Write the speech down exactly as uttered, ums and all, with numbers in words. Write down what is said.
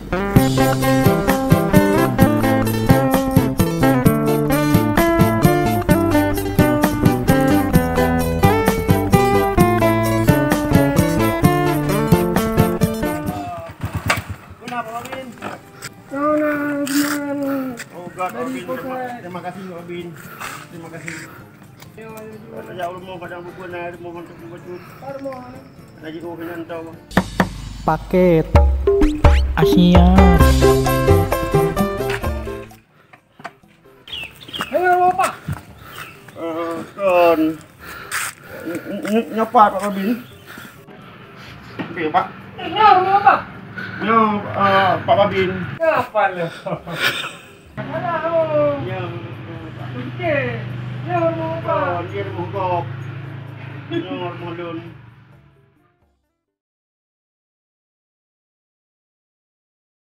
Kenapa, Pak Bin? Nona, gimana? Oh, God, Pak Bin. Terima, terima kasih, Pak Bin. Terima kasih. Tajak rumoh kadang bukon na rumoh untuk bacut. Rumoh. Lagi oh kena tau. Paket Asia. Halo, Pak. Eh, kon. Ny-, ny-, nyopat Pak Babin. Oke, Pak. Nyoe, Pak. Nyoe, eh, Pak Babin. Siapa lo? Halo. Nyoe, Pak. Oke. Nyoe, Pak. Oh, dia rumah kok. Nyoe, rumah lun.